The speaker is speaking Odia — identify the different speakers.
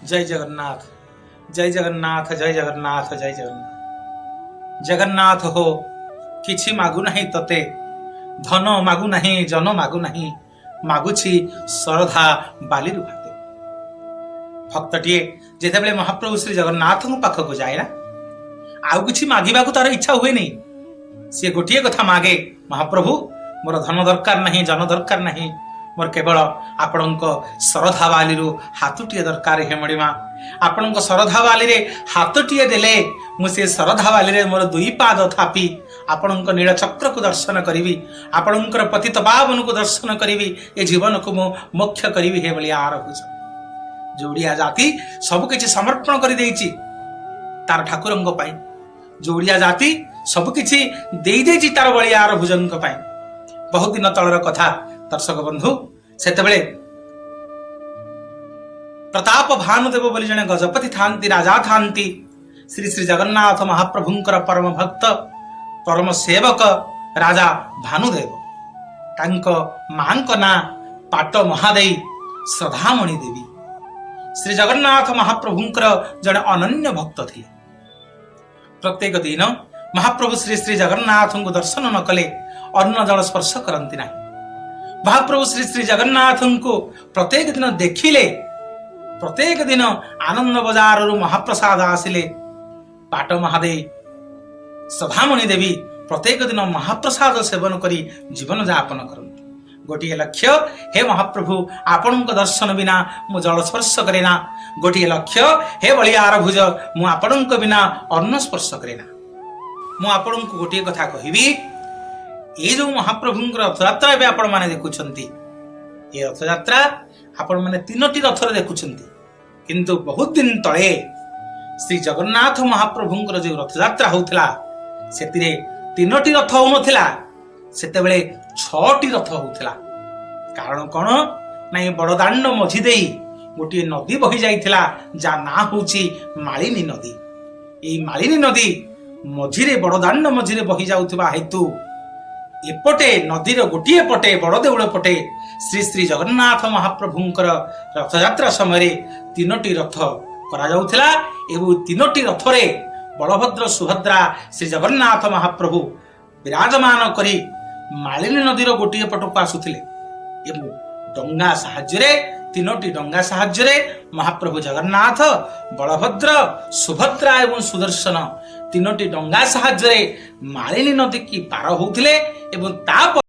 Speaker 1: ଜୟ ଜଗନ୍ନାଥ, ଜୟ ଜଗନ୍ନାଥ, ଜୟ ଜଗନ୍ନାଥ, ଜୟ ଜଗନ୍ନାଥ। ଜଗନ୍ନାଥ ହୋ, କିଛି ମାଗୁନାହିଁ ତତେ, ଧନ ମାଗୁନାହିଁ, ଜନ ମାଗୁନାହିଁ, ମାଗୁଛି ଶରଧା ବାଲିରୁ ଭାତେ। ଭକ୍ତଟିଏ ଯେତେବେଳେ ମହାପ୍ରଭୁ ଶ୍ରୀ ଜଗନ୍ନାଥଙ୍କ ପାଖକୁ ଯାଏ ନା, ଆଉ କିଛି ମାଗିବାକୁ ତାର ଇଚ୍ଛା ହୁଏନି। ସିଏ ଗୋଟିଏ କଥା ମାଗେ, ମହାପ୍ରଭୁ, ମୋର ଧନ ଦରକାର ନାହିଁ, ଜନ ଦରକାର ନାହିଁ, ମୋର କେବଳ ଆପଣଙ୍କ ଶରଧା ବାଲିରୁ ହାତଟିଏ ଦରକାର। ହେ ମଣିମା, ଆପଣଙ୍କ ଶରଧା ବାଲିରେ ହାତଟିଏ ଦେଲେ ମୁଁ ସେ ଶରଧା ବାଲିରେ ମୋର ଦୁଇ ପାଦ ଥାପି ଆପଣଙ୍କ ନୀଳଚକ୍ରକୁ ଦର୍ଶନ କରିବି, ଆପଣଙ୍କର ପତିତ ପାବନକୁ ଦର୍ଶନ କରିବି, ଏ ଜୀବନକୁ ମୁଁ ମୋକ୍ଷ କରିବି। ହେ ବଳିଆର ଭୁଜ, ଯୋଉ ଓଡ଼ିଆ ଜାତି ସବୁକିଛି ସମର୍ପଣ କରିଦେଇଛି ତାର ଠାକୁରଙ୍କ ପାଇଁ, ଯୋଉ ଓଡ଼ିଆ ଜାତି ସବୁକିଛି ଦେଇଦେଇଛି ତାର ବଳିଆର ଭୁଜଙ୍କ ପାଇଁ। ବହୁତ ଦିନ ତଳର କଥା ଦର୍ଶକ ବନ୍ଧୁ, ସେତେବେଳେ ପ୍ରତାପ ଭାନୁଦେବ ବୋଲି ଜଣେ ଗଜପତି ଥାନ୍ତି, ରାଜା ଥାନ୍ତି। ଶ୍ରୀ ଶ୍ରୀ ଜଗନ୍ନାଥ ମହାପ୍ରଭୁଙ୍କର ପରମ ଭକ୍ତ, ପରମ ସେବକ ରାଜା ଭାନୁଦେବ। ତାଙ୍କ ମାଙ୍କ ନାଁ ପାଟ ମହାଦେଇ ଶ୍ରଦ୍ଧାମଣି ଦେବୀ। ଶ୍ରୀ ଜଗନ୍ନାଥ ମହାପ୍ରଭୁଙ୍କର ଜଣେ ଅନନ୍ୟ ଭକ୍ତ ଥିଲେ। ପ୍ରତ୍ୟେକ ଦିନ ମହାପ୍ରଭୁ ଶ୍ରୀ ଶ୍ରୀ ଜଗନ୍ନାଥଙ୍କୁ ଦର୍ଶନ ନ କଲେ ଅନ୍ନ ଜଳ ସ୍ପର୍ଶ କରନ୍ତି ନାହିଁ। ମହାପ୍ରଭୁ ଶ୍ରୀ ଶ୍ରୀ ଜଗନ୍ନାଥଙ୍କୁ ପ୍ରତ୍ୟେକ ଦିନ ଦେଖିଲେ, ପ୍ରତ୍ୟେକ ଦିନ ଆନନ୍ଦ ବଜାରରୁ ମହାପ୍ରସାଦ ଆସିଲେ ପାଟ ମହାଦେଇ ଶ୍ରଦ୍ଧାମଣି ଦେବୀ ପ୍ରତ୍ୟେକ ଦିନ ମହାପ୍ରସାଦ ସେବନ କରି ଜୀବନ ଯାପନ କରନ୍ତି। ଗୋଟିଏ ଲକ୍ଷ୍ୟ, ହେ ମହାପ୍ରଭୁ, ଆପଣଙ୍କ ଦର୍ଶନ ବିନା ମୁଁ ଜଳ ସ୍ପର୍ଶ କରେ ନା। ଗୋଟିଏ ଲକ୍ଷ୍ୟ, ହେ ବଳିଆର ଭୁଜ, ମୁଁ ଆପଣଙ୍କ ବିନା ଅନ୍ନ ସ୍ପର୍ଶ କରେ ନା। ମୁଁ ଆପଣଙ୍କୁ ଗୋଟିଏ କଥା କହିବି, ଏଇ ଯୋଉ ମହାପ୍ରଭୁଙ୍କର ରଥଯାତ୍ରା ଏବେ ଆପଣମାନେ ଦେଖୁଛନ୍ତି, ଏ ରଥଯାତ୍ରା ଆପଣମାନେ ତିନୋଟି ରଥରେ ଦେଖୁଛନ୍ତି। କିନ୍ତୁ ବହୁତ ଦିନ ତଳେ ଶ୍ରୀ ଜଗନ୍ନାଥ ମହାପ୍ରଭୁଙ୍କର ଯୋଉ ରଥଯାତ୍ରା ହଉଥିଲା, ସେଥିରେ ତିନୋଟି ରଥ ହଉନଥିଲା, ସେତେବେଳେ 6ଟି ରଥ ହଉଥିଲା। କାରଣ କଣ ନା, ଏ ବଡ଼ଦାଣ୍ଡ ମଝି ଦେଇ ଗୋଟିଏ ନଦୀ ବହି ଯାଇଥିଲା, ଯାହା ନାଁ ହଉଛି ମାଳିନୀ ନଦୀ। ଏଇ ମାଳିନୀ ନଦୀ ମଝିରେ, ବଡ଼ଦାଣ୍ଡ ମଝିରେ ବହି ଯାଉଥିବା ହେତୁ ଏପଟେ ନଦୀର ଗୋଟିଏ ପଟେ, ବଡ଼ଦେଉଳ ପଟେ ଶ୍ରୀ ଶ୍ରୀ ଜଗନ୍ନାଥ ମହାପ୍ରଭୁଙ୍କର ରଥଯାତ୍ରା ସମୟରେ ତିନୋଟି ରଥ କରାଯାଉଥିଲା ଏବଂ ତିନୋଟି ରଥରେ ବଳଭଦ୍ର, ସୁଭଦ୍ରା, ଶ୍ରୀ ଜଗନ୍ନାଥ ମହାପ୍ରଭୁ ବିରାଜମାନ କରି ମାଳିନୀ ନଦୀର ଗୋଟିଏ ପଟକୁ ଆସୁଥିଲେ ଏବଂ ଡଙ୍ଗା ସାହାଯ୍ୟରେ, ତିନୋଟି ଡଙ୍ଗା ସାହାଯ୍ୟରେ ମହାପ୍ରଭୁ ଜଗନ୍ନାଥ, ବଳଭଦ୍ର, ସୁଭଦ୍ରା ଏବଂ ସୁଦର୍ଶନ ତିନୋଟି ଡଙ୍ଗା ସାହାଯ୍ୟରେ ମାଳିନୀ ନଦୀକି ପାର ହଉଥିଲେ ଏବଂ ତାପରେ